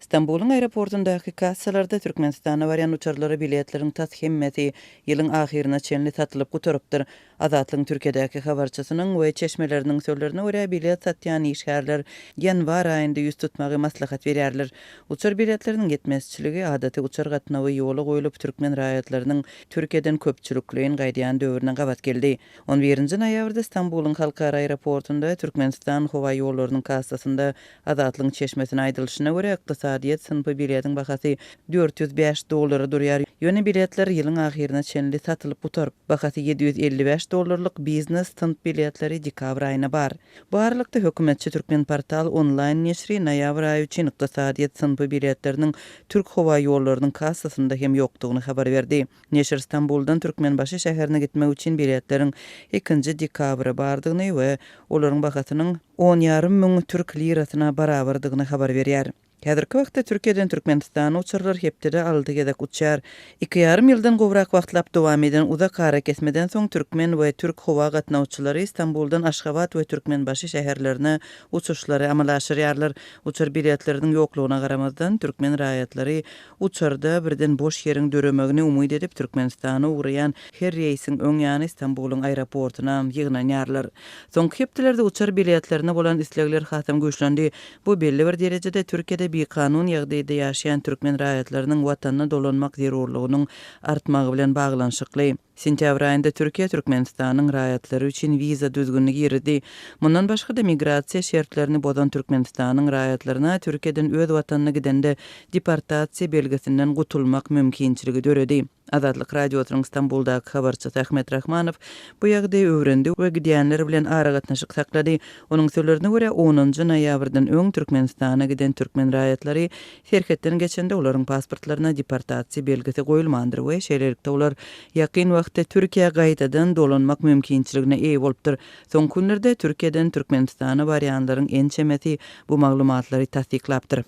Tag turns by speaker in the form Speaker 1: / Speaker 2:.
Speaker 1: Stambulyň aeroportyndaky kassalarda Türkmenistana barýan uçarlara biletleriň tas hemmesi ýylyň ahyryna çenli satylyp gutarypdyr. Azatlygyň Türkiýedäki habarçysynyň we çeşmeleriniň sözlerine görä, bilet satýan işgärler ýanwar aýynda ýüz tutmagy maslahat berýärler. Uçar biletleriniň ýetmezçiligi adaty uçar gatnawy ýola goýlup, türkmen raýatlarynyň Türkiýeden köpçülikleýin gaýdýan döwrüne gabat geldi. On birinji noýabrda Stambulyň halkara aeroportunda Türkmenistan howaýollarynyň kassasynda Azatlygyň çeşmesine aýdylyşyna görä, ykdysadyýet synpy biletiň bahasy 405 dollara durýar, ýöne biletler ýylyň ahyryna çenli satylyp gutaryp, bahasy 755 dollarlyk biznes synp biletleri dekabr aýyna bar. Bu aralykda, hökümetçi Türkmenportal onlaýn neşri noýabr aýy üçin ykdysadyýet synpy biletleriniň Türk howaýollarynyň kassasynda hem ýokdugyny habar berdi. Neşir Stambuldan Türkmenbaşy şäherine gitmek üçin biletleriň ikinji dekabra bardygyny we olaryň bahasynyň on ýarym müň türk lirasyna barabardygyny habar berýär. Häzirki wagtda Türkiýeden Türkmenistana uçarlar hepdede alty gezek uçýar. Iki ýarym ýyldan gowrak wagtlap dowam eden uzak arakesmeden soň türkmen we türk howa gatnawçylary Stambuldan Aşgabat we Türkmenbaşy şäherlerine uçuşlary amala aşyrýarlar. Uçar biletleriniň ýoklugyna garamazdan, türkmen raýatlary Uçarda birden boş ýeriň döremegini umyt edip Türkmenistana ugraýan her reýsiň öň ýany Stambulyň aeroportuna ýygnanýarlar. Soňky hepdelerde uçar biletlerine bolan islegler hasam güýçlendi. Bu belli bir derejede Türkiýede bikanun ýagdaýda ýaşaýan türkmen raýatlarynyň watanyna dolanmak zerurlygynyň artmagy bilen baglanyşykly. Sentýabr aýynda Türkiýe Türkmenistanyň raýatlary üçin wiza düzgünini girizdi. Mundan başga-da, migrasiýa şertlerini bozan Türkmenistanyň raýatlaryna Türkiýeden öz watanyna gidende deportasiýa belgisinden gutulmak mümkinçiligi döredi. Azatlyk Radiosynyň Stambuldaky habarçysy Ahmet Rahmanow bu ýagdaýy öwrendi we gidýänler bilen aragatnaşyk saklady. Onuň sözlerine görä, onunjy noýabrdan öň Türkmenistana giden türkmen raýatlary Serhetden geçende olaryň pasportlaryna deportasiýa belgisi goýulmandyr we şeýlelikde olar ýakyn wagtda Türkiýä gaýtadan dolanmak mümkinçiligine eýe bolupdyr. Soňky günlerde Türkiýeden Türkmenistana barýanlaryň ençemesi bu maglumatlary tassyklapdyr.